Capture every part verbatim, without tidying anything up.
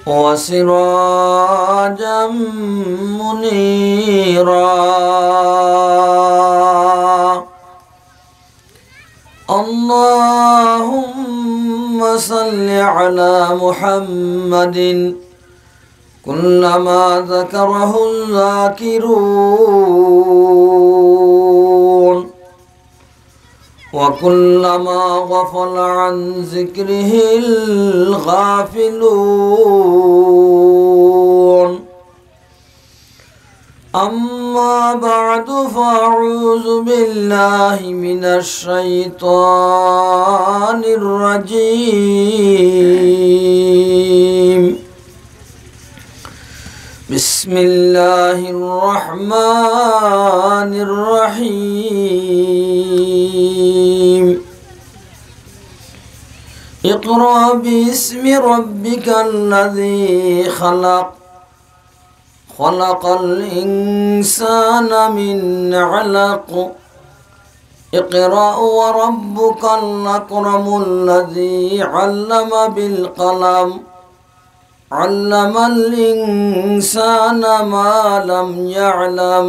وسراجا منيرا. اللهم صل على محمد كلما ذكره الذاكرون وكلما غفل عن ذكره الغافلون. أما بعد، فأعوذ بالله من الشيطان الرجيم. بسم الله الرحمن الرحيم. اقرأ باسم ربك الذي خلق. خلق الإنسان من علق. اقرأ وربك الأكرم الذي علم بالقلم. علم الإنسان ما لم يعلم.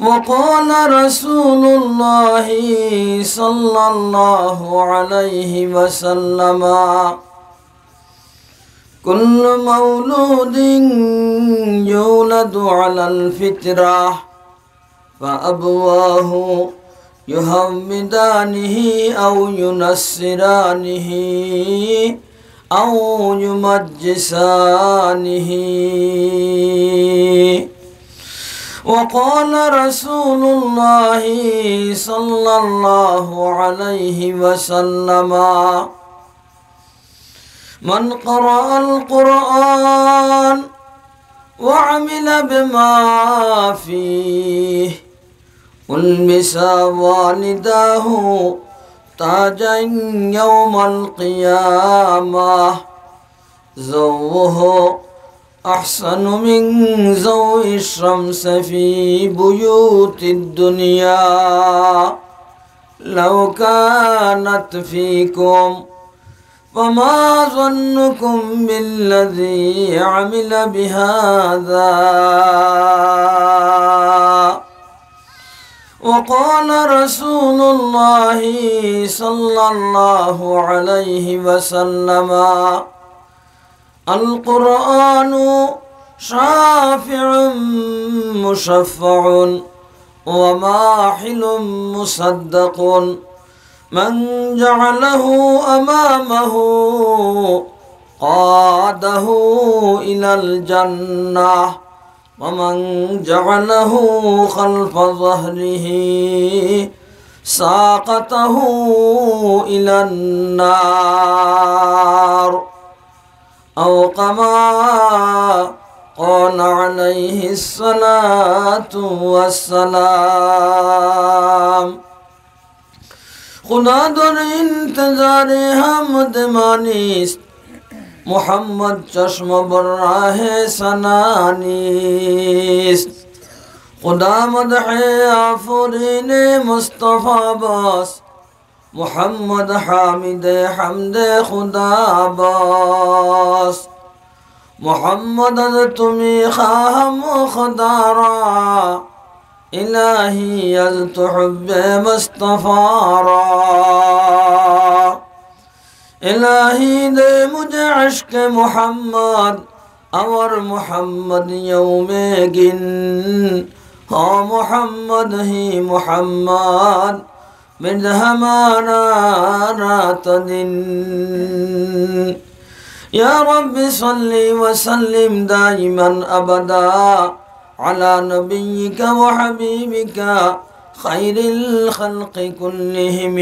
وقال رسول الله صلى الله عليه وسلم: كل مولود يولد على الفطرة، فأبواه يهودانه أو ينصرانه أو يمجسانه. وقال رسول الله صلى الله عليه وسلم: من قرأ القرآن وعمل بما فيه ألبس والداه تاجا يوم القيامة، ضوءه أحسن من ضوء الشمس في بيوت الدنيا لو كانت فيكم، فما ظنكم بالذي عمل بهذا؟ وقال رسول الله صلى الله عليه وسلم: القرآن شافع مشفع وماحل مصدق، من جعله أمامه قاده إلى الجنة، ومن جعله خلف ظهره ساقه إلى النار. أو كما قال عليه الصلاة والسلام. خدا در انتظار حمد مانیست، محمد چشم بر راه ثنا نیست. خدا مدح آفرین مصطفی بس، محمد حامد حمد خدا بس. محمد از تو می‌خواهم خدا را، الهی از تو حب مصطفی را. الهی دے مجھے عشق محمد، اور محمد یوم گن، ہو محمد ہی محمد، بدہ ہمارا رات دن۔ یا رب صل وسلم دائما ابدا على نبيك وحبيبك خير الخلق كلهم۔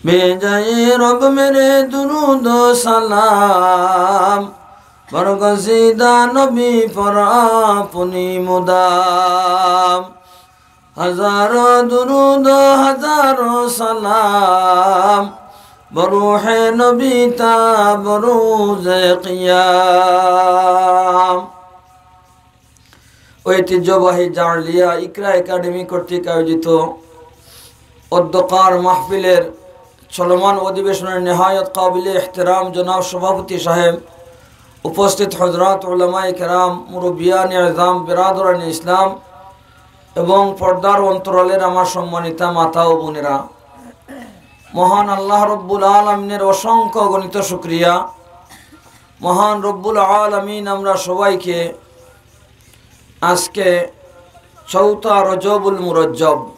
بھیجے رب میرے درود و سلام، برگزیدہ نبی پر اپنی مدام۔ ہزاروں درود و ہزاروں سلام، بروح نبی تا بروز قیام۔ ঐতিহ্যবাহী জারলিয়া ইকরা একাডেমি কর্তৃক আয়োজিত অধ্যকার মাহফিলের চলমান অধিবেশনের নেহায়ত কাবিলে ইহতেরাম জনাব সভাপতি সাহেব, উপস্থিত হযরত উলামায়ে কেরাম, মুরব্বিয়ানে আযম, বেরাদরানে ইসলাম এবং পর্দার অন্তরালের আমার সম্মানিতা মাতা ও বোনেরা, মহান আল্লাহ রব্বুল আলামিনের অসংখ্য অগণিত শুকরিয়া। মহান রব্বুল আলামিন আমরা সবাইকে আজকে চৌথা রজবুল মুরজ্জব,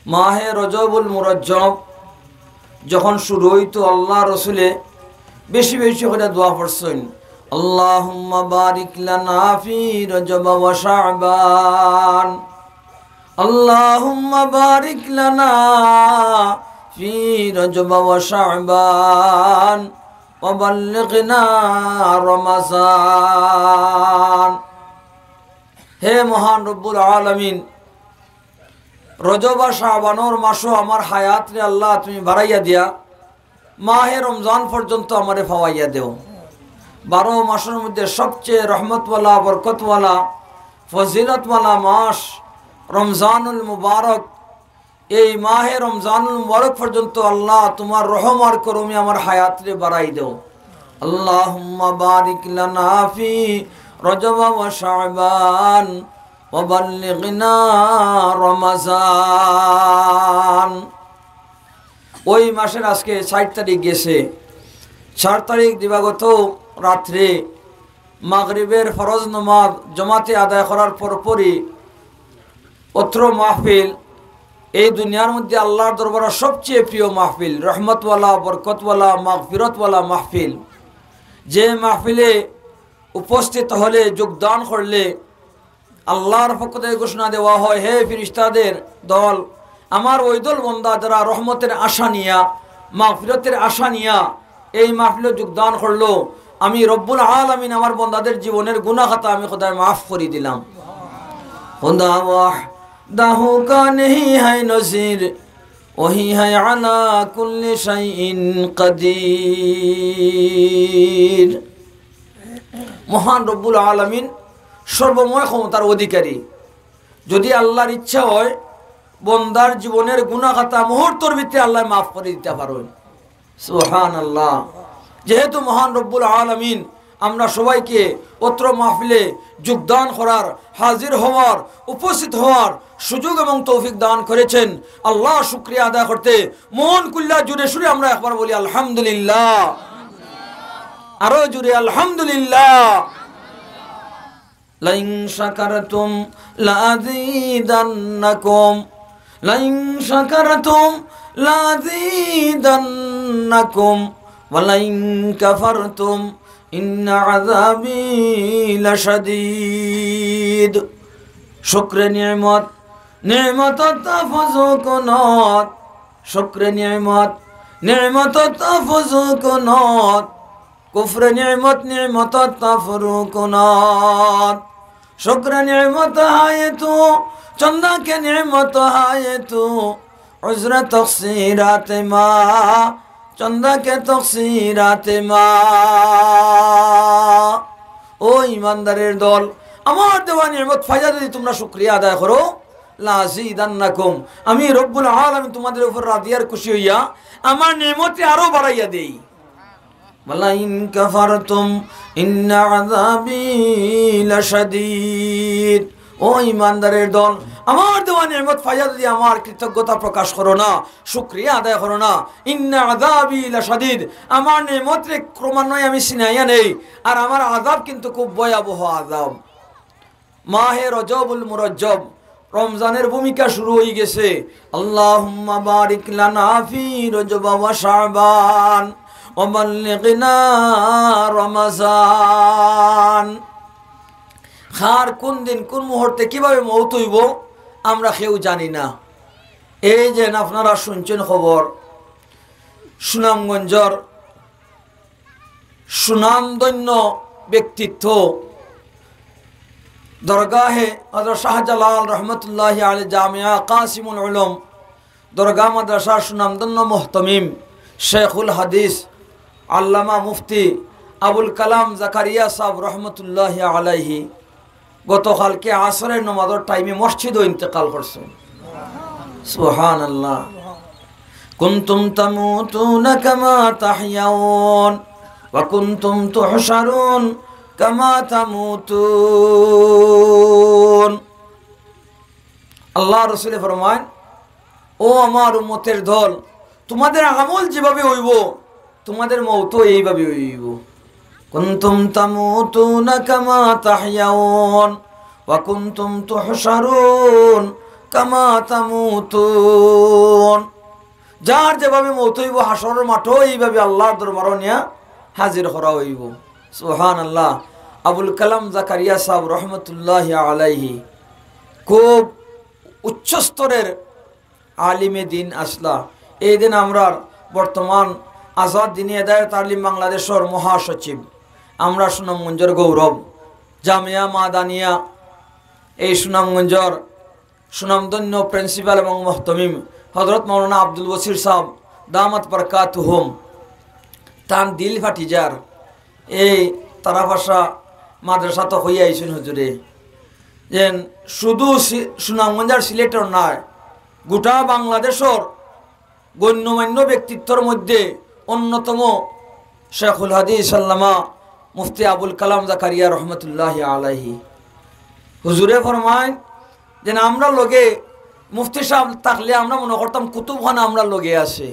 মাহে রজবুল মুরজ্জব যখন শুরু অইতো, আল্লাহ রসুলে বেশি বেশি করি দোয়া পড়ছইন, "আল্লাহুম্মা বারিক লানা ফি রজব ওয়া শাবান, আল্লাহুম্মা বারিক লানা ফি রজব ওয়া শাবান, ওয়া বাল্লিগনা রমাজান।" হে মহান রব্বুল আলামিন, রজব আর শাবানর মাসো আমার হায়াতরে আল্লাহ তুমি বাড়াইয়া দিয়া মাহে রমজান পর্যন্ত আমারে পাওয়াইয়া দেও। বারো মাসর মধ্যে সবচেয়ে রহমতওয়ালা, বরকতওয়ালা, ফজিলতওয়ালা মাস রমজানুল মুবারক। এই মাহে রমজানুল মুবারক পর্যন্ত আল্লাহ তোমার রহম আর করমে আমার হায়াতরে বাড়াই দেও। আল্লাহুম্মা বারিক লানা ফি রজব ওয়া শাবান ওয়া বাল্লিগনা রমাজান। ওই মাসের আজকে চার তারিখ গেছে। চার তারিখ দিবাগত রাত্রে মাগরিবের ফরজ নমাজ জমাতে আদায় করার পরপরই অত্র মাহফিল এই দুনিয়ার মধ্যে আল্লাহর দরবারে সবচেয়ে প্রিয় মাহফিল, রহমতওয়ালা, বরকতওয়ালা, মাগফিরতওয়ালা মাহফিল। যে মাহফিলে উপস্থিত হলে, যোগদান করলে, আল্লাহর পক্ষ থেকে ঘোষণা দেওয়া হয়, "হে ফিরিস্তাদের দল, আমার ওই দল বন্দা যারা রহমতের আশা নিয়া, মাগফিরতের আশা নিয়া এই মাহফিলে যোগদান করলো, আমি রব্বুল আলামিন আমার বন্দাদের জীবনের গুনাহ খাতা আমি খোদায় মাফ করি দিলাম।" খুদা ওয়াহদাহু কা নেহি হ্যায় নজির, ওহি হ্যায় আলা কুল্লি শাইইন কাদির। মহান রব্বুল আলামিন সর্বময় ক্ষমতার অধিকারী। যদি আল্লাহর ইচ্ছা হয়, বন্দার জীবনের গুনাহ খাতা মুহূর্তর ভিতরে আল্লাহ মাফ করে দিতে পারেন। সুবহানাল্লাহ। যেহেতু মহান রব্বুল আলামিন আমরা সবাইকে অত্র মাহফিলে যোগদান করার, হাজির হওয়ার, উপস্থিত হওয়ার সুযোগ এবং তৌফিক দান করেছেন, আল্লাহ শুকরিয়া আদায় করতে মন খুলিয়া জোরে সুরে আমরা একবার বলি আলহামদুলিল্লাহ। আরো জোরে আলহামদুলিল্লাহ। লাইন শাকারতুম লাযিদান্নাকুম, লাইন শাকারতুম লাযিদান্নাকুম, ওয়া লাইন কাফারতুম ইন্না আযাবি লাশাদীদ। শুকরে নিয়ামত, নিয়ামতত আফজু কুনুত। শুকরে নিয়ামত, নিয়ামতত আফজু কুনুত। কুফরে নিয়ামত, নিয়ামতত আফরু কুনুত। শুকরে নিয়ামত হায় তু, চন্দা কে নিয়ামত হায় তু, উজরে তকসিরাতে মা, চন্দা কে তকসিরাতে মা। ও ইমানদারের দল, আমার দেওয়া নিয়ামত পাইয়া যদি তোমরা শুকরিয়া আদায় করো, লাযিদান্নাকুম, আমি রব্বুল আলামিন তোমাদের উপর রাজি আর খুশি হইয়া আমার নিয়ামতে আরো বাড়াইয়া দেই। ওয়ালাইন কাফারতুম ইন্না আযাবি লাশাদীদ। ও ইমানদারের দল, আমার দেওয়া নিয়ামত পাইয়া যদি আমার কৃতজ্ঞতা প্রকাশ করো না, শুকরিয়া আদায় করো না, ইন্না আযাবি লাশাদীদ, আমার নিয়ামতরে ক্রমান্বয়ে আমি ছিনাইয়া নেই, আর আমার আযাব কিন্তু খুব ভয়াবহ আযাব। মাহে রজবুল মুরজ্জব, রমজানের ভূমিকা শুরু হয়ে গেছে। আল্লাহুম্মা বারিক লানা ফি রজব ওয়া শাবান ওয়া বাল্লিগনা রমাজান। কার কোন দিন, কোন মুহূর্তে, কিভাবে মউত হইব, আমরা কেউ জানি না। এই যে আপনারা শুনছেন খবর, সুনামগঞ্জর সুনামধন্য ব্যক্তিত্ব, দরগাহে হযরত শাহজালাল রহমতুল্লাহি আলাইহি জামিয়া কাসিমুল উলুম, দরগা মাদ্রাসার সুনামধন্য মুহতামিম, শেখুল হাদিস, আল্লামা মুফতি আবুল কালাম জাকারিয়া সাহেব রহমতুল্লাহি আলাইহি গতকালকে আসরের নামাজের টাইমে মসজিদও ইন্তেকাল করছেন। সুবহানাল্লাহ। كنتم تموتون كما تحيون وكنتم تحشرون كما تموتون। আল্লাহর রসুলে ফরমাইন, "ও আমার উম্মতের দল, তোমাদের আমল যেভাবে অইবো, তোমাদের মউতও এইভাবে অইবো।" كنتم تموتون كما تحيون وكنتم تحشرون كما تموتون। যার যেভাবে মউত অইবো, হাশরর মাঠও এইভাবে আল্লাহর দরবারো নিয়া হাজির করা অইবো। সুবহানাল্লাহ। আবুল কালাম জাকারিয়া সাহেব রহমতুল্লাহি আলাইহি খুব উচ্চ স্তরের আলিমে দিন আছলা। এই দিন আমরার বর্তমান আজাদ দিনী হেদায়েত আলিম বাংলাদেশর মহাসচিব, আমরা সুনামগঞ্জর গৌরব, জামিয়া মাদানিয়া, এই সুনামগঞ্জর সুনামধন্য প্রিন্সিপাল এবং মুহতমিম হযরত মাওলানা আব্দুল বসির সাহেব দামাত বারকাতুহুম, তান দিল ফাটি যার। এই তারাফাশা মাদ্রাসা তো হইয়া আইছইন হুজুরে, যেন শুধু সি-, সুনামগঞ্জ আর সিলেটর নায়, গোটা বাংলাদেশর গণ্যমান্য ব্যক্তিত্বর মধ্যে অন্যতম শেখুল হাদিস আল্লামা মুফতি আবুল কালাম জাকারিয়া রহমতুল্লাহি আলাইহি। হুজুরে ফরমাইন যেন আমরা লগে মুফতি সাহেব থাকলে আমরা মনে করতাম কুতুবখানা আমরা লগে আছে,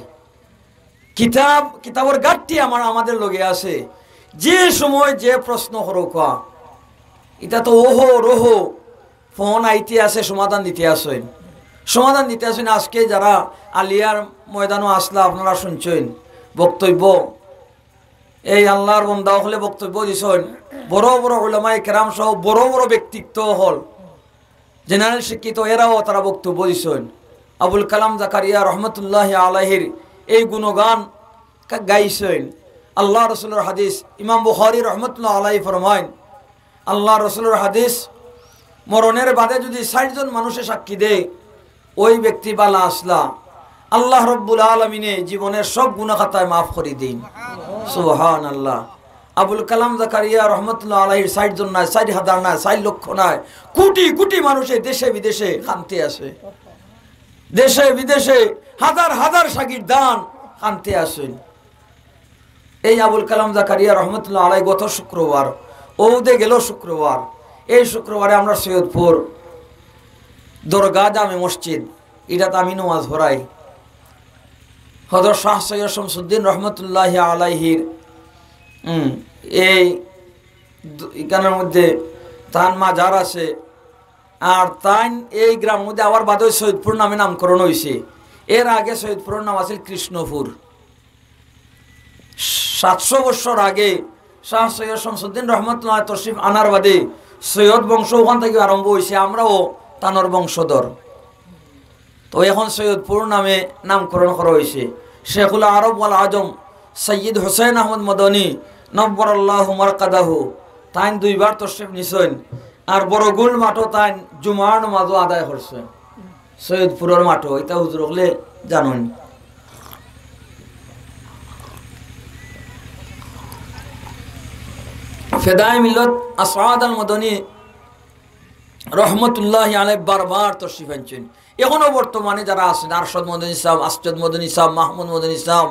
কিতাব, কিতাবর গাঁটটি আমার, আমাদের লগে আছে। যে সময় যে প্রশ্ন করউক্কা, ইটা তো ওহো রোহো ফোন আইতে আছে, সমাধান দিতে আছইন, সমাধান দিতে আছইন। আজকে যারা আলিয়ার ময়দানো আছলা, আপনারা শুনছইন বক্তব্য, এই আল্লাহর বন্দা অকলে বক্তব্য দিছইন, বড় বড় উলামায়ে কেরাম সহ বড় বড় ব্যক্তিত্ব অকল, জেনারেল শিক্ষিত, এরাও তারা বক্তব্য দিছইন। আবুল কালাম জাকারিয়া রহমতুল্লাহি আলাইহির এই গুণগান কা-, গাইছইন। আল্লাহ রসুলর হাদিস, ইমাম বুখারী রহমতুল্লাহ আলাইহি ফরমাইন, আল্লাহ রসুলর হাদিস, মরণের বাদে যদি ষাইট জন মানুষে সাক্ষী দেয়, ওই ব্যক্তি বালা আছলা, আল্লাহ রব্বুল আলামিনে জীবনের সব গুনাহ খাতায় মাফ করি দেইন। সুবহানাল্লাহ। আবুল কালাম জাকারিয়া রহমতুল্লাহ আলাইহির ষাইট জন নায়, ষাইট হাজার নায়, ষাইট লক্ষ নায়, কোটি কোটি মানুষে দেশে বিদেশে কানতে আছে, দেশে বিদেশে হাজার হাজার শাগির্দান কানতে আছইন। এই আবুল কালাম জাকারিয়া রহমতুল্লাহ আলাই গত শুক্রবার, ওদে গেল শুক্রবার, এই শুক্রবারে আমরা সৈয়দপুর দরগা জামে মসজিদ, ইটাত আমি নমাজ পড়াই। হযরত শাহ সৈয়দ শামসুদ্দিন রহমতুল্লাহ আলাইহির, উম, এই দু-, ইখানর মধ্যে তান মাজার আছে। আর তাইন এই গ্রামর মধ্যে আবার বাদে সৈয়দপুর নামে নামকরণ অইছে। এর আগে সৈয়দপুরর নাম আছিল কৃষ্ণপুর। সাতশো বছর আগে শাহ সৈয়দ শামসুদ্দিন রহমতুল্লাহ তশরিফ আনার বাদে সৈয়দ বংশ ওখান থাকি আরম্ভ অইছে, আমরাও তানর বংশধর। তো এখন সৈয়দপুর নামে নামকরণ করা অইছে। শেখুল আরব ওয়াল আজম সৈয়দ হুসেন আহমদ মদনী নব্বরাল্লাহু মারকাদাহু, তাইন দুইবার তশরিফ নিছইন। আর বড়গুল মাঠো তাইন জুমার নমাজও আদায় করছইন। সৈয়দপুরর মাঠো, ইটা হুজুর অকলে জানইন। ফেদায়ে মিল্লত আসাদ আল মদনী রহমতুল্লাহ আলাই বারবার তশরিফ আনছইন। এখনো বর্তমানে যারা আছেন, আরশাদ মদনী সাহেব, আসজাদ মদনী সাহেব, মাহমুদ মদনী সাহেব,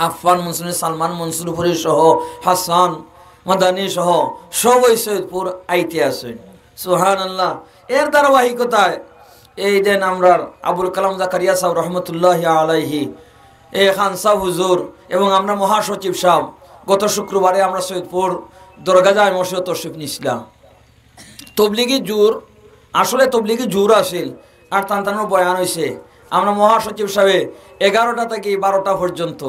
আফফান মনসুর, সালমান মনসুরপুরী সহ, হাসান মাদানী সহ সবই সৈয়দপুর আইতে আছেন। সুবহানাল্লাহ। এর ধারাবাহিকতায় এই দিন আমরার আবুল কালাম জাকারিয়া সাহেব রহমতুল্লাহ আলাইহি, এ খান সাহেব হুজুর এবং আমরা মহাসচিব সাহেব, গত শুক্রবারে আমরা সৈয়দপুর দরগা জামে মসজিদো তশরিফ নিছিলাম। তবলিগি জোর, আসলে তবলিগি জোর আছিল, আর তান তানর বয়ান অইছে। আমরা মহাসচিব সাহেবে এগারোটা থাকি বারোটা পর্যন্ত,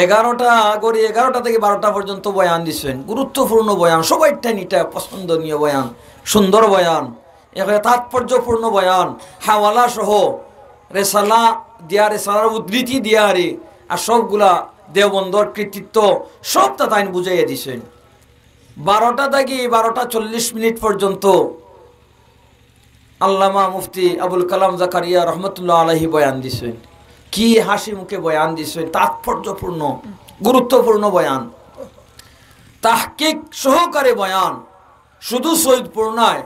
এগারোটা গড়ি এগারোটা থাকি বারোটা পর্যন্ত বয়ান দিছইন, গুরুত্বপূর্ণ বয়ান, সবাইর টাইন ইটা পছন্দনীয় বয়ান, সুন্দর বয়ান, একেবারে তাৎপর্যপূর্ণ বয়ান, হাওয়ালা সহ রেসালা দিয়া, রেসালার উদ্ধৃতি দিয়া আরি, আর সবগুলা দেওবন্দর কৃতিত্ব, সবটা তাইন বুঝাইয়া দিছইন। বারোটা থাকি বারোটা চল্লিশ মিনিট পর্যন্ত আল্লামা মুফতি আবুল কালাম জাকারিয়া রহমতুল্লাহ আলাইহি বয়ান দিছইন। কি হাসি মুখে বয়ান দিছইন, তাৎপর্যপূর্ণ, গুরুত্বপূর্ণ বয়ান, তাহকিক সহকারে বয়ান। শুধু সৈয়দপুর নায়,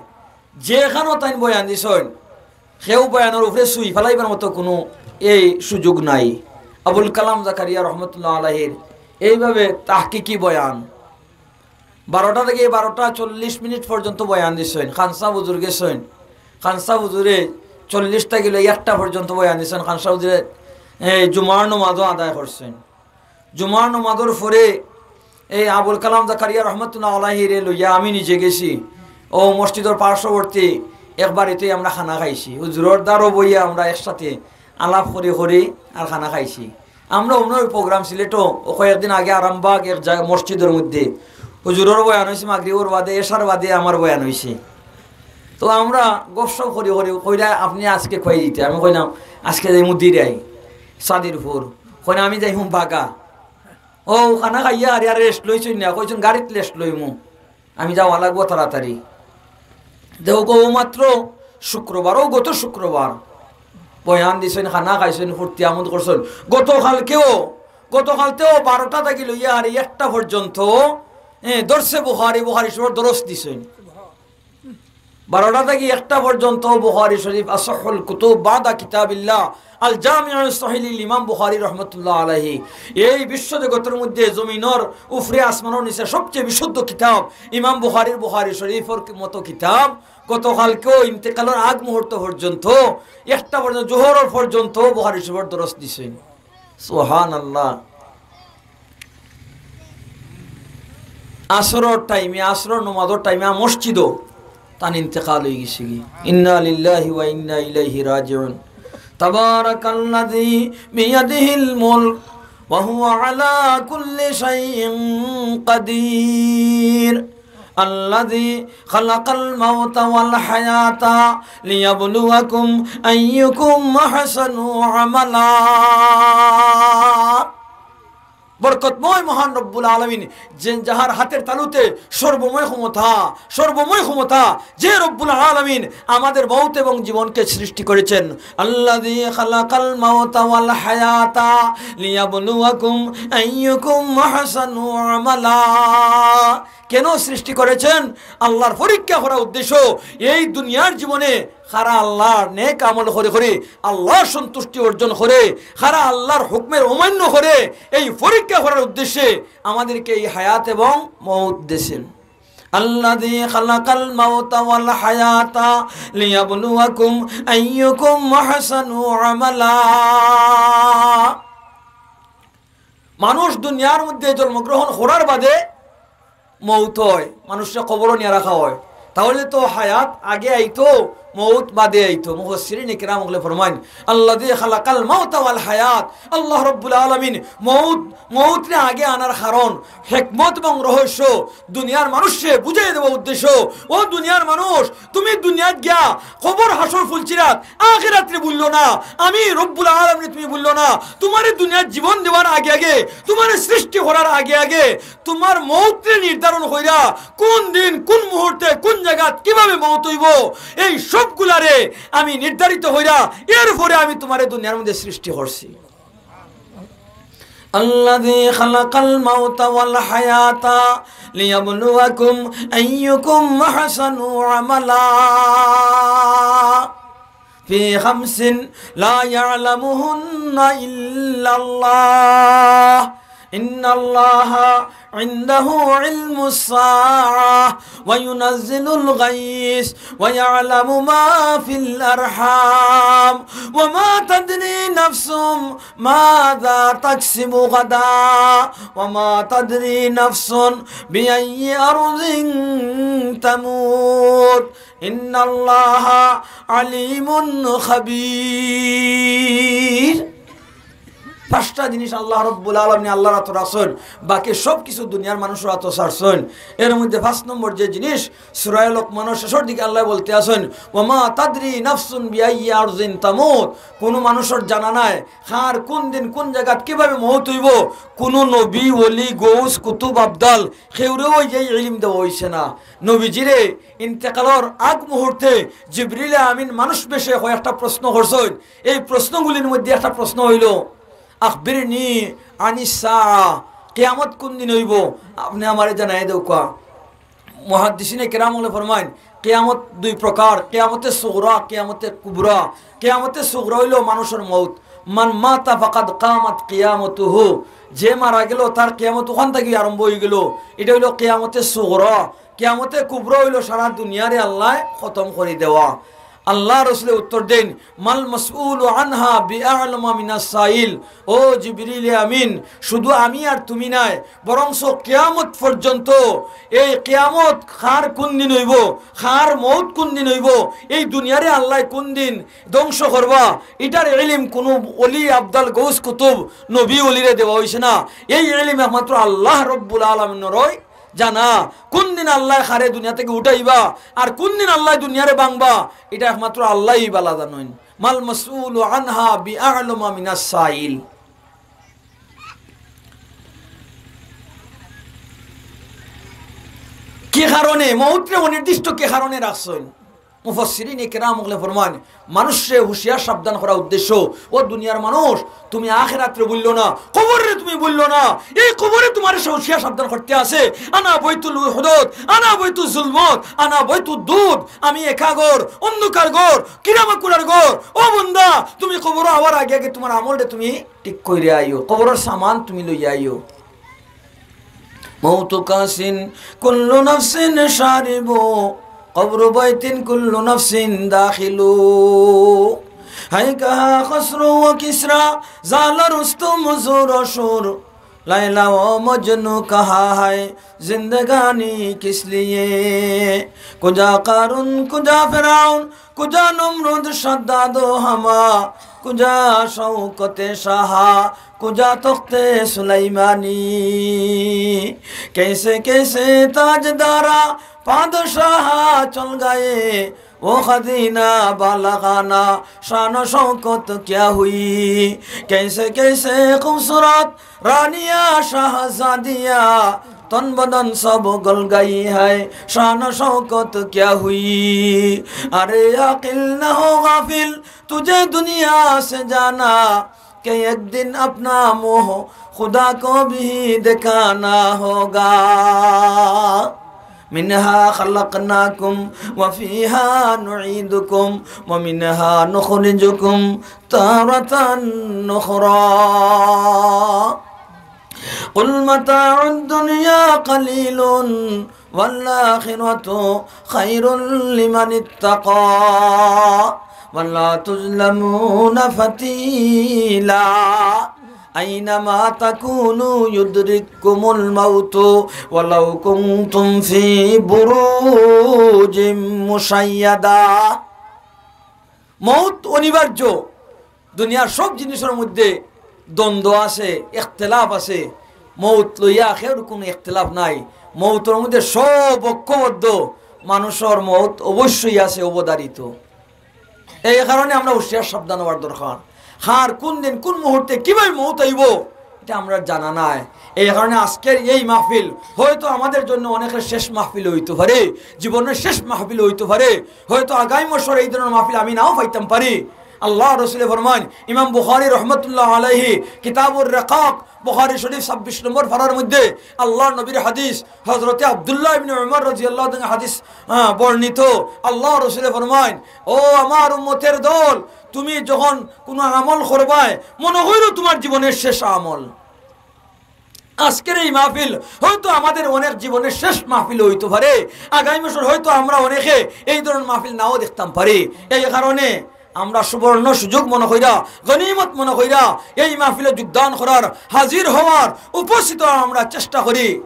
যেখানো তাইন বয়ান দিছইন, কেউ বয়ানর উপরে সুই ফালাইবার মতো কুনু এই সুযোগ নাই। আবুল কালাম জাকারিয়া রহমতুল্লাহ আলাইহির এইভাবে তাহকিকি বয়ান, বারোটা থাকি বারোটা চল্লিশ মিনিট পর্যন্ত বয়ান দিছইন। খানসাব হুজুর গেছইন, খানসাব হুজুরে চল্লিশ থাকি লই একটা পর্যন্ত বয়ান দিছইন। খানসাব হুজুরে, এ, জুমার নমাজও আদায় করছইন। জুমার নমাজর পরে এই আবুল কালাম জাকারিয়া রহমতুল্লাহ আলাইহিরে লইয়া আমি নিজে গেছি। ও মসজিদর পার্শ্ববর্তী এক বাড়িতে আমরা খানা খাইছি। হুজুরর দ্বারও বইয়া আমরা একসাথে আলাপ করি করি আর খানা খাইছি। আমরা অন্য প্রোগ্রাম সিলেটও ও কয়েকদিন আগে আরামবাগ এক জায়গা মসজিদর মধ্যে হুজুরর বয়ান অইছে, মাগরিবর বাদে, এশার বাদে আমার বয়ান অইছে। তো আমরা গপসপ করি করি কইরা, "আপনে আজকে কই যাইতা?" আমি কইলাম, "আজকে যাইমু দিরাই, সাদিরপুর।" কইন, "আমি যাইমু বাগা।" ও খানা খাইয়া আর, আর রেস্ট লইছইন না, কইছইন, "গাড়িত রেস্ট লইমু, আমি যাওয়া লাগবো তাড়াতাড়ি।" দেখো গো, ও মাত্র শুক্রবার, ও গত শুক্রবার বয়ান দিছইন, খানা খাইছইন, ফুর্তি আমোদ করছইন। গতকালকেও, গতকালতেও বারোটা থাকি লইয়া আর একটা পর্যন্ত, এ, দরসে বুখারি, বুখারি শরীফর দরস দিছইন। বারোটা থাকি একটা পর্যন্ত বুখারি শরীফ, আসহুল কুতুব বাদা কিতাবিল্লাহ, আল জামিউ সহিহ লিল ইমাম বুখারি রহমতুল্লাহ আলাইহি। এই বিশ্বজগতর মধ্যে জমিনর উপরে আসমানর নিচে সবচেয়ে বিশুদ্ধ কিতাব ইমাম বুখারির বুখারি শরীফর মতো কিতাব। গতকালকেও ইন্তেকালর আগ মুহূর্ত পর্যন্ত, একটা পর্যন্ত, জোহরর পর্যন্ত বুখারি শরীফর দরস দিছইন। সুবহানাল্লাহ। আসরর টাইমে, আসরর নমাজর টাইমে মসজিদও তান ইন্তেকাল অই গেছে গি। ইন্না লিল্লাহি ওয়া ইন্না ইলাইহি রাজিউন। তাবারাকাল্লাযী বিয়াদিহিল মুলক ওয়া হুয়া আলা কুল্লি শাইইন কাদির। আল্লাযী খালাকাল মাউতা ওয়াল হায়াতা লিয়াবলুয়াকুম আইয়ুকুম আহসানু আমালা। বরকতময় মহান রব্বুল আলামিন, যে যাহার হাতের তালুতে সর্বময় ক্ষমতা, সর্বময় ক্ষমতা, যে রব্বুল আলামিন আমাদের মউত এবং জীবনকে সৃষ্টি করেছেন। আল্লাযী খালাকাল মাউতা ওয়াল হায়াতা লিয়াবলুয়াকুম আইয়ুকুম আহসানু আমালা। কেন সৃষ্টি করেছেন? আল্লাহর পরীক্ষা করার উদ্দেশ্য। এই দুনিয়ার জীবনে কারা আল্লাহর নেক আমল করে করে আল্লাহর সন্তুষ্টি অর্জন করে, কারা আল্লাহর হুকুমের অমান্য করে, এই পরীক্ষা করার উদ্দেশ্যে আমাদেরকে এই হায়াত এবং মউত দিয়েছেন। আল্লাযী খালাকাল মাউতা ওয়াল হায়াতা লিয়াবলুয়াকুম আইয়ুকুম আহসানু আমালা। মানুষ দুনিয়ার মধ্যে জন্মগ্রহণ করার বাদে মউত হয়, মানুষরে কবরো নিয়া রাখা হয়, তাহলে তো হায়াত আগে আইতো, মউত বাদে আইতো। মুফাসসিরিনে কেরাম অকলে ফরমাইন, আল্লাযী খালাকাল মাউতা ওয়াল হায়াত, আল্লাহ রব্বুল আলামিন মউত, মউতরে আগে আনার কারণ, হিকমত এবং রহস্য দুনিয়ার মানুষরে বুঝাই দেওয়া উদ্দেশ্য। ও দুনিয়ার মানুষ, তুমি দুনিয়াত গিয়া কবর হাশর ফুলসিরাত আখিরাতরে ভুললো না, আমি রব্বুল আলামিন তুমি ভুললো না। তোমারে দুনিয়ার জীবন দেওয়ার আগে আগে, তোমারে সৃষ্টি করার আগে আগে, তোমার মউতরে নির্ধারণ কইরা, কোন দিন, কোন মুহূর্তে, কোন জায়গাত, কিভাবে মউত হইব, এই সবগুলারে আমি নির্ধারিত কইরা, এরপরে আমি তোমারে দুনিয়ার মধ্যে সৃষ্টি করছি। আল্লাযী খালাকাল মাউতা ওয়াল হায়াতা লিয়াবলুয়াকুম আইয়ুকুম আহসানু আমালা। في خمس لا يعلمهن إلا الله. إن الله عنده علم الساعة وينزل الغيث ويعلم ما في الأرحام وما تدري نفس ماذا تكسب غدا وما تدري نفس بأي أرض تموت. إن الله عليم خبير. পাঁচটা জিনিস আল্লাহ রব্বুল আলামিন আল্লাহর আতো রাখছইন, বাকি সব কিছু দুনিয়ার মানুষর আতো ছাড়ছইন। এর মধ্যে পাঁচ নম্বর যে জিনিস, সূরা লোকমানর শেষর দিকে আল্লাহ বলতে আছইন, "ওয়ামা তাদরি নাফসুন বিআইয়ি আরদিন তামুত।" কোনো মানুষর জানা নাই কার কোন দিন কোন জায়গাত কিভাবে মউত হইব। কোনো নবী, ওলি, গৌস, কুতুব, আবদাল, কেউরেও এই ইলম দেওয়া হইছে না। নবীজিরে ইন্তেকালর আগ মুহূর্তে জিবরিল আমিন মানুষ বেশে কয়েকটা প্রশ্ন করছইন। এই প্রশ্নগুলির মধ্যে একটা প্রশ্ন হইল, "আখবিরনি আনিস সাআ", কিয়ামত কোন দিন হইব, আপনি আমারে জানাই দেউক্কা। মুহাদ্দিসিনে কেরাম অকলে ফরমাইন, কিয়ামত দুই প্রকার, কিয়ামতে সুগরা, কিয়ামতে কুবরা। কিয়ামতে সুগরা হইল মানুষর মউত, মান মাতা ফাকাদ কামাত কিয়ামতুহু, যে মারা গেল তার কিয়ামত ওখান থাকি আরম্ভ অইগেল। ইটা অইলো কিয়ামতে সুগরা। কিয়ামতে কুবরা অইলো সারা দুনিয়ারে আল্লায় খতম করি দেওয়া। আল্লার রসুলে উত্তর দেইন, মাল মাসউলু আনহা বিআলামা মিনাস সাইল। ও জিবরিলে আমিন, শুধু আমি আর তুমি নায়, বরঞ্চ কিয়ামত পর্যন্ত, এই কিয়ামত কার কুন দিন অইবো, কার মউত কুন দিন অইবো, এই দুনিয়ারে আল্লায় কুন দিন ধ্বংস করবা, ইটার ইলিম কুনু অলি, আবদাল, গৌস, কুতুব, নবী, অলিরে দেওয়া অইছে না। এই ইলিম একমাত্র আল্লাহ রব্বুল আলামিনরই জানা। কুন দিন আল্লায় কারে দুনিয়া থাকি উঠাইবা আর কুন দিন আল্লায় দুনিয়ারে ভাংবা, ইটা একমাত্র আল্লায়ই ভালা জানইন। মাল মাসউলু আনহা বিআলামা মিনাস সাইল। কি কারণে মউতরে অনির্দিষ্ট কি কারণে রাখছইন? মুফাসসিরিনে কেরাম অকলে ফরমাইন, মানুষরে হুঁশিয়ার সাবধান করার উদ্দেশ্য, ও দুনিয়ার মানুষ, তুমি আখেরাতরে ভুললো না, কবররে তুমি ভুললো না। এই কবরে তুমারে হুঁশিয়ার সাবধান করতে আছে। আনা বাইতুল উহদত, আনা বাইতুল জুলমত, আনা বাইতুদ দুদ। আমি একা ঘর, অন্ধকার ঘর, কিরামাকুড়ার ঘর। ও বন্দা, তুমি কবরো আওয়ার আগে আগে তুমার আমলরে তুমি ঠিক কইরা আইও, কবরর সামান তুমি লইয়া আইও। মউতু কাসিন কুল্লু নাফসিন শারিবু, কবরু বাইতিন কুল্লু নাফসিন দাখিলু। হায় কাহা খসরু ও কিসরা, জালা রুস্তম জুর ও শুর, লাইলা ও মজনু কাহা হায়, জিন্দেগানি কিস লিয়ে? কুজা কারুন, কুজা ফেরাউন, কুজা নমরুদ, সাদ্দাদ ও হামা, কুজা শওকতে শাহা, কুজা তখতে সুলাইমানি। কেসে কেসে তাজদারা পাদশাহা চল গায়ে, ও খাদিনা বালাগানা, শান ও শওকত ক্যা হুই? কেসে কেসে খুবসুরত রানিয়া শাহজাদিয়া, তন বদন সব গল গাই হায়, শান ও শওকত ক্যা হুই? আরে আকিল না হো গাফিল, তুঝে দুনিয়া সে জানা, کہ ایک دن اپنا منہ خدا کو بھی دکھانا ہوگا۔ منها خلقناكم وفيها نعيدكم ومنها نخرجكم تارة أخرى۔ قل متاع الدنيا قليل والآخرة خير لمن اتقى ولا تظلمون فتيلا۔ أينما تكونوا يدرككم الموت ولو كنتم في بروج مشيدة। মউত অনিবার্য। দুনিয়ার সব জিনিসর মধ্যে দ্বন্দ্ব আছে, ইখতিলাফ আছে। মউত লইয়া কেউর কুনু ইখতিলাফ নাই। মউতর মধ্যে সব ঐক্যবদ্ধ, মানুষর মউত অবশ্যই আছে, অবধারিত। এই কারণে আমরা হুঁশিয়ার সাবধান অওয়ার দরকার। কার কুন দিন, কুন মুহূর্তে, কিভাবে মউত আইবো, ইটা আমরার জানা নাই। এই কারণে আজকের এই মাহফিল হয়তো আমাদের জন্য অনেকের শেষ মাহফিল অইতো পারে, জীবনের শেষ মাহফিল অইতো পারে। হয়তো আগামী বছর এই ধরনের মাহফিল আমি নাও পাইতাম পারি। আল্লার রসুলে ফরমাইন, ইমাম বুখারী রহমতুল্লাহ আলাইহি কিতাবুর রিকাক, বুখারী শরীফ ছাব্বিশ নম্বর পারার মধ্যে আল্লার নবীর হাদিস, হযরতে আব্দুল্লাহ ইবনে উমর রাদিয়াল্লাহু তাআলা আনহু হাদিস, আহ, বর্ণিত। আল্লার রসুলে ফরমাইন, "ও আমার উম্মতের দল, তুমি যখন কুনু আমল করবায়, মনো কইরো তুমার জীবনের শেষ আমল।" আজকের এই মাহফিল হয়তো আমাদের অনেক জীবনের শেষ মাহফিল অইতো পারে। আগামী বছর হয়তো আমরা অনেকে এই ধরনের মাহফিল নাও দেখতাম পারি। এই কারণে আমরা সুবর্ণ সুযোগ মনো কইরা, গনিমত মনো কইরা এই মাহফিলে যোগদান করার, হাজির অওয়ার, উপস্থিত অওয়ার আমরা চেষ্টা করি।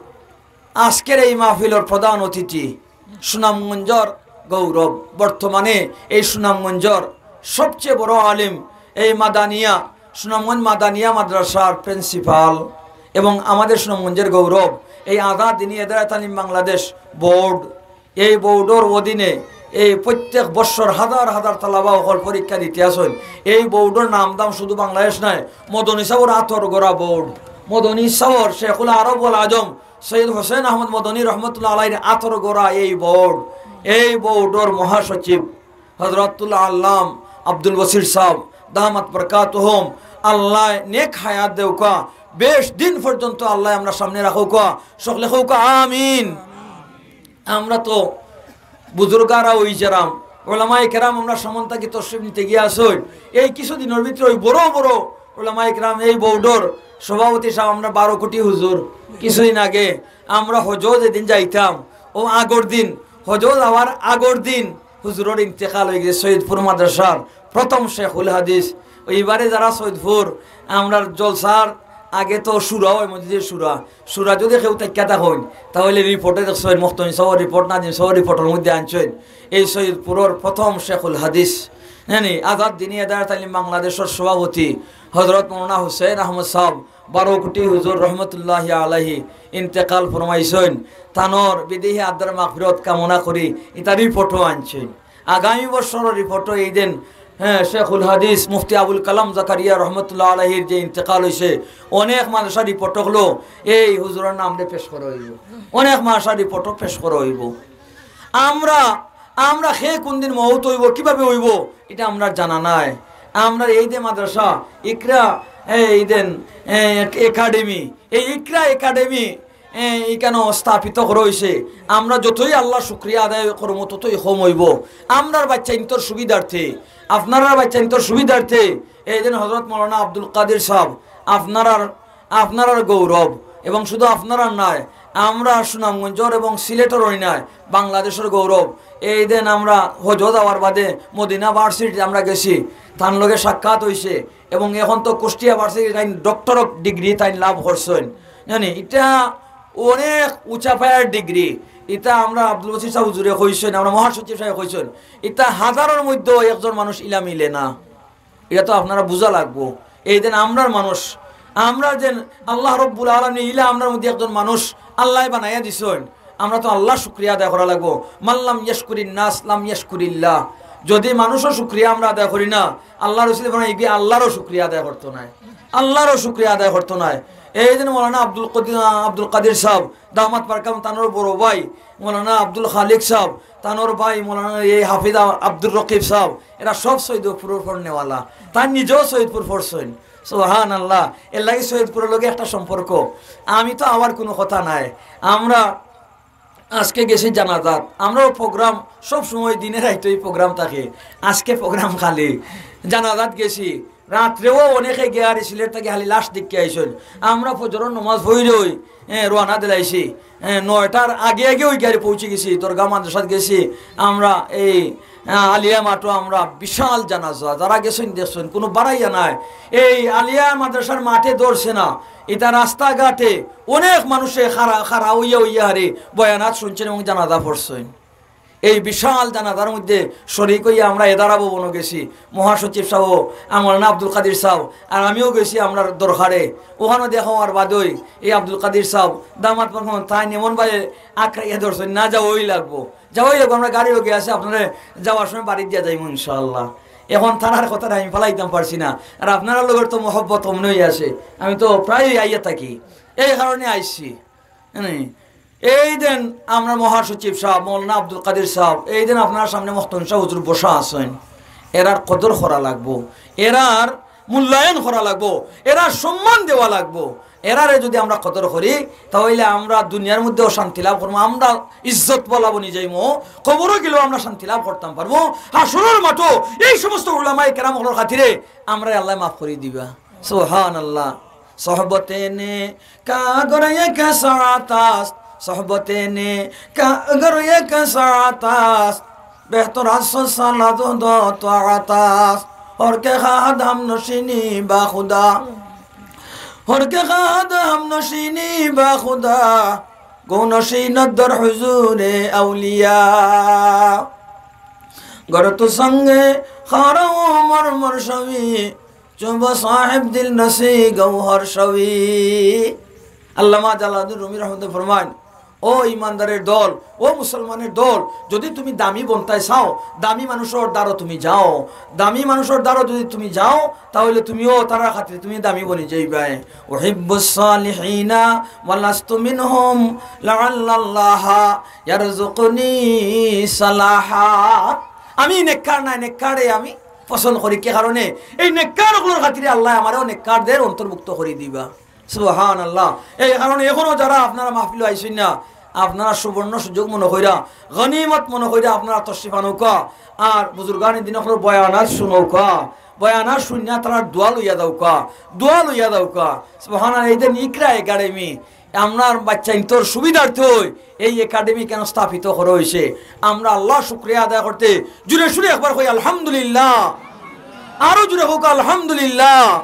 আজকের এই মাহফিলর প্রধান অতিথি সুনামগঞ্জর গৌরব, বর্তমানে এই সুনামগঞ্জর সবচেয়ে বড় আলিম, এই মাদানিয়া, সুনামগঞ্জ মাদানিয়া মাদ্রাসার প্রিন্সিপাল এবং আমাদের সুনামগঞ্জের গৌরব, এই আজাদ দিনী এদারা তালিম বাংলাদেশ বোর্ড, এই বোর্ডর অধীনে এই প্রত্যেক বৎসর হাজার হাজার তালাবা অকল পরীক্ষা দিতে আসইন। এই বোর্ডর নাম দাম শুধু বাংলাদেশ নায়, মদনী সাবর আতর গড়া বোর্ড, মদনী সাবর শেখুল আরব ওয়াল আজম সৈয়দ হোসেন আহমদ মদনী রহমতুল্লাহ আলাইহির আতর গড়া এই বোর্ড, এই বোর্ডর মহাসচিব হযরতুল আল্লাম আব্দুল বসির সাব দামাত বরকাতুহুম, আল্লায় নেক হায়াত দেউকা, বেশ দিন পর্যন্ত আল্লায় আমরার সামনে রাখউকা, সকলে কউকা আমিন। আমরা তো বুজুর্গারা অইযারাম, ওলামায়ে কেরাম আমরার সামন থাকি তশরিফ নিতে গিয়া আছইন। এই কিছুদিনর ভিতরে ওই বড় বড় ওলামায়ে কেরাম, এই বোর্ডর সভাপতি সাব, আমরার বারো কোটি হুজুর, কিছুদিন আগে আমরা হজো যেদিন যাইতাম, ও আগর দিন, হজো যাওয়ার আগর দিন হুজুরর ইন্তেকাল অইগেছে। সৈয়দপুর মাদ্রাসার প্রথম শেখুল হাদিস। ওইবারে যারা সৈয়দপুর, আমরার জলসার আগে তো শুরা অয়, মসজিদে শুরা, শুরা যদি কেউ থাকিয়া থাকইন, তাইলে রিপোর্টে দেখছইন, মুক্তাদির সাবর রিপোর্ট, নাজিম সাবর রিপোর্টর মধ্যে আনছইন, এই সৈয়দপুরর প্রথম শেখুল হাদিস, জানি, আজাদ দিনী এদারা তালিম বাংলাদেশর সভাপতি হযরত মৌলানা হুসেন আহমদ সাব, বারো কোটি হুজুর রহমতুল্লাহি আলাইহি, ইন্তেকাল ফরমাইছইন। তানর বিদেহী আত্মার মাগফিরত কামনা করি, ইতা রিপোর্টও আনছইন। আগামী বছরর রিপোর্টও এইদিন, হ্যাঁ, শেখুল হাদিস মুফতি আবুল কালাম জাকারিয়া রহমতুল্লাহ আলাইহির যে ইন্তেকাল অইছে, অনেক মাদ্রাসার রিপোর্ট অকলো এই হুজুরর নামরে পেশ করা অইবো, অনেক মাদ্রাসার রিপোর্টও পেশ করা অইবো। আমরা, আমরা কে কুনদিন মউত অইবো, কিভাবে অইবো, ইটা আমরার জানা নাই। আমরার এই যে মাদ্রাসা, ইকরা, এই দেন, এ, একাডেমি, এই ইকরা একাডেমি, এ, ইখানো স্থাপিত করা অইছে। আমরা যতই আল্লার শুকরিয়া আদায় করমু, ততই কম অইবো। আমরার বাচ্চাইন্তর সুবিধার্থে, আপনারার বাচ্চাইন্তর সুবিধার্থে, এই দেন হযরত মৌলানা আব্দুল কাদির সাব, আপনারার, আপনারার গৌরব, এবং শুধু আপনারার নায়, আমরা সুনামগঞ্জর এবং সিলেটর অই নায়, বাংলাদেশর গৌরব। এই দেন আমরা হজো যাওয়ার বাদে মদিনা ভার্সিটিত আমরা গেছি, তান লগে সাক্ষাৎ অইছে, এবং এখন তো কুষ্টিয়া ভার্সিটিত তাইন ডক্টর ডিগ্রি তাইন লাভ করছইন। জানি, ইটা অনেক উঁচা পায়ার ডিগ্রি। ইটা আমরা আব্দুল বাসিত সাব হুজুরে কইছইন, আমরা মহাসচিব সাবে কইছইন, ইটা হাজারর মধ্যে একজন মানুষ ইলা মিলে না। ইটা তো আপনারা বুঝা লাগবো। এই দেন আমরার মানুষ, আমরা যেন আল্লাহ রব্বুল আলামিন ইলা আমরার মধ্যে একজন মানুষ আল্লায় বানাইয়া দিছইন, আমরা তো আল্লার শুকরিয়া আদায় করা লাগবো। মান লাম ইয়াশকুরিন নাস লাম ইয়াশকুরিল্লাহ। যদি মানুষর শুকরিয়া আমরা আদায় করি না, আল্লার রসুলে ফরমাইন, ইগিয়ে আল্লারও শুকরিয়া আদায় করতো নায়, আল্লারও শুকরিয়া আদায় করতো নায়। এই দেন মৌলানা আব্দুল কদি-, আব্দুল কাদির সাব, দামাত বারকাতুহুম, তানর বড় ভাই মৌলানা আব্দুল খালিক সাব, তানর ভাই মৌলানা এই হাফিজ আ-, আব্দুর রকিব সাব, এরা সব সৈয়দপুরর পড়নেওয়ালা। তাইন নিজেও সৈয়দপুর পড়ছইন। সুবহানাল্লাহ। এর লাগি সৈয়দপুরর লগে একটা সম্পর্ক। আমি তো আবার কুনু কথা নাই। আমরা আজকে গেছি জানাজাত। আমরাও প্রোগ্রাম সব সময় দিনে রাইতেই প্রোগ্রাম থাকে। আজকে প্রোগ্রাম খালি। জানাজাত গেছি। রাত্রেও অনেকে গিয়া আর সিলেট থাকি খালি লাশ দেখিয়া আইছইন। আমরা ফজরর নমাজ পড়িয়া, এ, রওয়ানা দিলাইছি। এ, নয়টার আগে আগে ওই গাড়ি পৌঁছি গেছি, দরগা মাদ্রাসাত গেছি। আমরা এই, আ, আলিয়া মাঠো আমরা বিশাল জানাজা, যারা গেছইন দেখছইন, কুনু বাড়াইয়া নাই। এই আলিয়া মাদ্রাসার মাঠে ধরছে না, ইটা রাস্তাঘাটে অনেক মানুষে খাড়া, খাড়া অইয়া অইয়া হারে বয়ানাত শুনছইন এবং জানাজা পড়ছইন। এই বিশাল জানাজার মধ্যে শরিক অইয়া আমরা এদারা ভবনো গেছি, মহাসচিব সাব, আমার না আব্দুল কাদির সাব, আর আমিও গেছি আমরার দরকারে। ওখানো দেখা অওয়ার বাদেউ এই আব্দুল কাদির সাব, দামাত বারকাতুহুম, তাইন এমন ভাবে আঁকড়াইয়া ধরছইন, না যাওয়াই লাগবো, যাওয়াই লাগবো। আমরা গাড়ি লগে আছে, আপনারে যাওয়ার সময় বাড়িত দিয়া যাইমু ইনশাআল্লাহ। এখন তারার কথাটা আমি ফালাইতাম পারছি না, আর আপনারার লগর তো মহব্বত অমনেউ আছে, আমি তো প্রায়ই আইয়া থাকি, এই কারণে আইছি। এই দেন আমরার মহাসচিব সাব, মৌলানা আব্দুল কাদির সাব, এই দেন আপনারার সামনে মুক্তাদির সাব হুজুর বসা আছইন। এরার কদর করা লাগবো, এরার মূল্যায়ন করা লাগবো, এরার সম্মান দেওয়া লাগবো। এরারে যদি আমরা কদর করি, তাইলে আমরা দুনিয়ার মধ্যেও শান্তি লাভ করমু, আমরা ইজ্জতআলা বনি যাইমু, কবরো গেলেও আমরা শান্তি লাভ করতাম পারমু। হাশরর মাঠো এই সমস্ত উলামায়ে কেরাম অকলর খাতিরে আমরারে আল্লায় মাফ করি দিবা। সুবহানাল্লাহ। صحبت نکاگر یک ساعت است، صحبت نکاگر یک ساعت است، بهتر از صد سال از عهد و طاعت است. هر که خواهد هم‌نشینی با خدا، هر که خواهد هم‌نشینی با خدا، گو نشیند در حضور اولیا. گر تو سنگ خاره و مرمر شوی، چو با صاحب دل نسی گوهر شوی. আল্লামা জালালউদ্দিন রুমি রহমতুল্লাহ ফরমাইন, ও ইমানদারের দল, ও মুসলমানের দল, যদি তুমি দামি বনতায় চাও, দামি মানুষর দ্বারো তুমি যাও, দামি মানুষর দ্বারো যদি তুমি যাও, তাইলে তুমিও তারার খাতিরে তুমি দামি বনি যাইবায়। أحب الصالحين ولست منهم لعل الله يرزقني صلاحا. আমি নেককার নায়, নেককারে আমি পছন্দ করি। কি কারণে? এই নেককার অকলর খাতিরে আল্লায় আমারেও নেককারদের অন্তর্ভুক্ত করি দিবা। সুবহানাল্লাহ। এই কারণে এখনো যারা আপনারা মাহফিলো আইছইন না, আপনারা সুবর্ণ সুযোগ মনো কইরা, গনিমত মনো কইরা আপনারা তশরিফ আনউক্কা। আর বুজুর্গানে দিন অকলর বয়ানাত শুনউক্কা, বয়ানাত শুনিয়া তারার দোয়া লইয়া যাউক্কা, দোয়া লইয়া যাউক্কা। সুবহানাল্লাহ, এই যে ইকরা একাডেমি, আমরার বাচ্চাইন্তর সুবিধার্থে এই একাডেমি কেন স্থাপিত করা অইছে, আমরা আল্লার শুকরিয়া আদায় করতে জুরে সুরে একবার কই আলহামদুলিল্লাহ, আরো জুরে কউক্কা আলহামদুলিল্লাহ।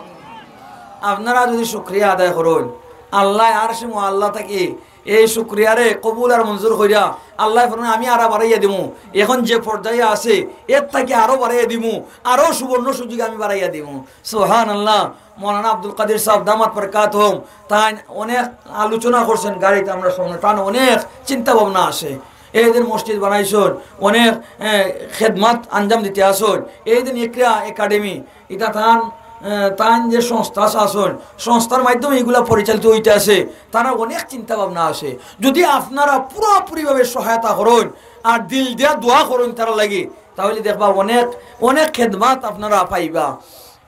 আপনারা যুদি শুকরিয়া আদায় করইন, আল্লায় আরশে মুআল্লা থাকি এই শুকরিয়ারে কবুল আর মঞ্জুর কইরা আল্লায় ফরমাইন, "আমি আরো বাড়াইয়া দিমু, এখন যে পর্যায়ে আছে এর থাকি আরো বাড়াইয়া দিমু, আরো সুবর্ণ সুযোগ আমি বাড়াইয়া দিমু।" সুবহানাল্লাহ। মৌলানা আব্দুল কাদির সাহেব দামাত বারাকাতুহুম, তাইন অনেক আলোচনা করছেন গাড়িত আমরা শুনলাম, তান অনেক চিন্তা ভাবনা আছে। এই দিন মসজিদ বানাইছইন, অনেক, এ, খেদমত আঞ্জাম দিতে আছইন। এই দিন ইকরা একাডেমি, ইটা তান, এ, তান যে সংস্থা আছইন, সংস্থার মাধ্যমে ইগুলা পরিচালিত অইতে আছে, তারার অনেক চিন্তা ভাবনা আছে। যুদি আপনারা পুরাপুরিভাবে সহায়তা করইন আর দিল দিয়া দোয়া করইন তারার লাগি, তাইলে দেখবা অনেক, অনেক খেদমত আপনারা পাইবা,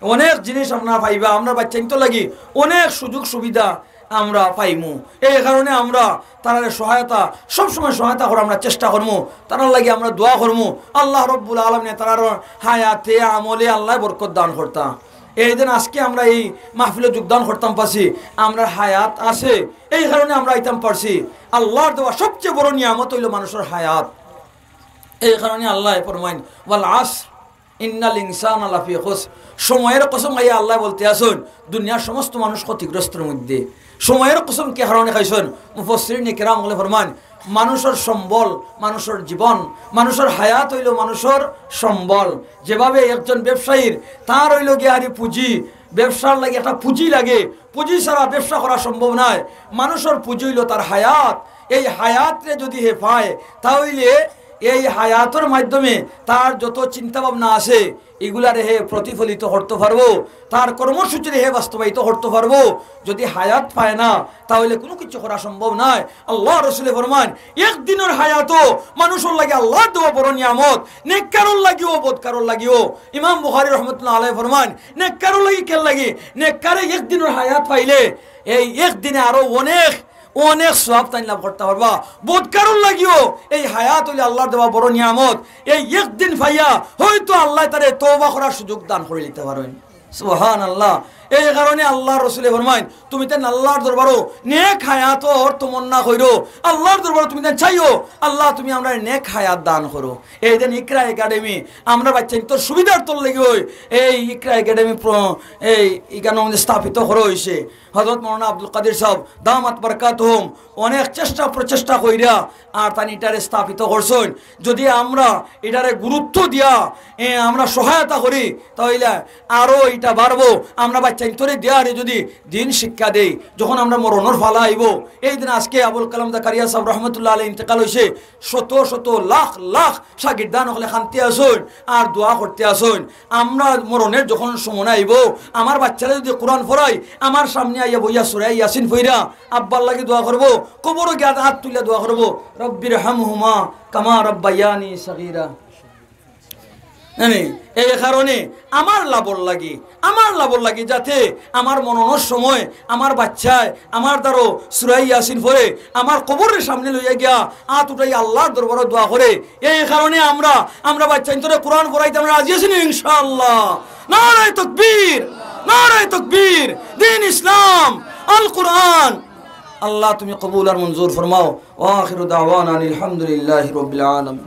অনেক জিনিস আপনারা পাইবা। আমরার বাচ্চাইন্তর লাগি অনেক সুযোগ সুবিধা আমরা পাইমু। এই কারণে আমরা তারারে সহায়তা, সবসময় সহায়তা করার আমরা চেষ্টা করমু, তারার লাগি আমরা দোয়া করমু। আল্লাহ রব্বুল আলামিনে তারার হায়াতে আমলে আল্লায় বরকত দান করতা। এই দিন আজকে আমরা এই মাহফিলো যোগদান করতাম পারছি, আমরার হায়াত আছে, এই কারণে আমরা আইতাম পারছি। আল্লার দেওয়া সবচেয়ে বড় নিয়ামত অইলো মানুষর হায়াত। এই কারণে আল্লায় ফরমাইন, "ওয়াল আসর, ইন্নাল ইনসানা লাফি খুসর।" সময়র কসম খাইয়া আল্লায় বলতে আছইন, দুনিয়ার সমস্ত মানুষ ক্ষতিগ্রস্তর মধ্যে। সময়র কসম কি কারণে খাইছইন? মুফাসসিরিনে কেরাম অকলে ফরমাইন, মানুষর সম্বল, মানুষর জীবন, মানুষর হায়াত অইলো মানুষর সম্বল। যেভাবে একজন ব্যবসায়ীর, তার অইলো গিয়া আরি পুঁজি, ব্যবসার লাগি একটা পুঁজি লাগে, পুঁজি ছাড়া ব্যবসা করা সম্ভব নায়। মানুষর পুঁজি অইলো তার হায়াত। এই হায়াতরে যুদি হে পায়, তাইলে এই হায়াতর মাধ্যমে তার যত চিন্তা ভাবনা আছে, ইগুলারে হে প্রতিফলিত করতে পারবো, তার কর্মসূচিরে হে বাস্তবায়িত করতে পারবো। যুদি হায়াত পায় না, তাইলে কুনু কিছু করা সম্ভব নায়। আল্লার রসুলে ফরমাইন, এক দিনর হায়াতও মানুষর লাগি আল্লার দেওয়া বড় নিয়ামত, নেককারর লাগিও, বদকারর লাগিও। ইমাম বুখারী রহমতুল্লাহ আলাইহি ফরমাইন, নেককারর লাগি কেন লাগি? নেককারে এক দিনর হায়াত পাইলে এই এক দিনে আরো অনেক, অনেক সওয়াব তাইন লাভ করতা পারবা। বদকারর লাগিও এই হায়াত অইলো আল্লার দেওয়া বড় নিয়ামত। এই এক দিন পাইয়া হয়তো আল্লায় তারে তওবা করার সুযোগ দান করি দিতা পারইন। সুবহানাল্লাহ। এই কারণে আল্লার রসুলে ফরমাইন, তুমি তাইন আল্লার দরবারো নেক হায়াতর তমন্না করো, আল্লার দরবারো তুমি তাইন চাইও, "আল্লাহ, তুমি আমরারে নেক হায়াত দান করো।" এই দিন ইকরা একাডেমি, আমরার বাচ্চাইন্তর সুবিধার্থর লাগি অয় এই ইকরা একাডেমি প্র-, এই ইখানর মধ্যে স্থাপিত করা অইছে। হযরত মৌলানা আব্দুল কাদির সাহেব দামাত বারাকাতুহুম অনেক চেষ্টা প্রচেষ্টা কইরা আর তাইন ইটারে স্থাপিত করছইন। যুদি আমরা ইটারে গুরুত্ব দিয়া, এ, আমরা সহায়তা করি, তাইলে আরো ইটা বাড়বো। আমরা বাচ্চাইন্তরে দিয়া আরি যুদি দিন শিক্ষা দেই, যখন আমরা মরণর ফালা আইবো, এই দিন আজকে আবুল কালাম জাকারিয়া সাহেব রহমতুল্লাহ আলাইহি ইন্তেকাল অইছে, শত শত লাখ লাখ শাগির্দান অকলে কান্দি আছইন আর দোয়া করতে আছইন। আমরা মরণর যখন সময় আইবো, আমার বাচ্চারে যুদি কোরআন পড়াই, আমার সামনে আইয়া বইয়া সূরা ইয়াসিন পড়িয়া আব্বার লাগি দোয়া করবো, কবরো গিয়া আত তুলিয়া দোয়া করবো, "রব্বির হামহুমা কামা রব্বায়ানি সগীরা।" জানি, এই কারণে আমার লাভর লাগি, আমার লাভর লাগি, যাতে আমার মরণর সময় আমার বাচ্চায় আমার দ্বারো সূরা ইয়াসিন পড়ে, আমার কবরর সামনে লইয়া গিয়া আত উঠাই আল্লার দরবারো দোয়া করে। এই কারণে আমরা, আমরা বাচ্চাইন্তরে কোরআন পড়াইতে আমরা রাজি আছি নি ইনশাআল্লাহ? নারায়ে তাকবীর, নারায়ে তাকবীর, দ্বীন ইসলাম, আল কোরআন। আল্লাহ, তুমি কবুল আর মঞ্জুর ফরমাও। ওয়া আখিরু দাওয়ানা আনিল হামদুলিল্লাহি রাব্বিল আলামিন।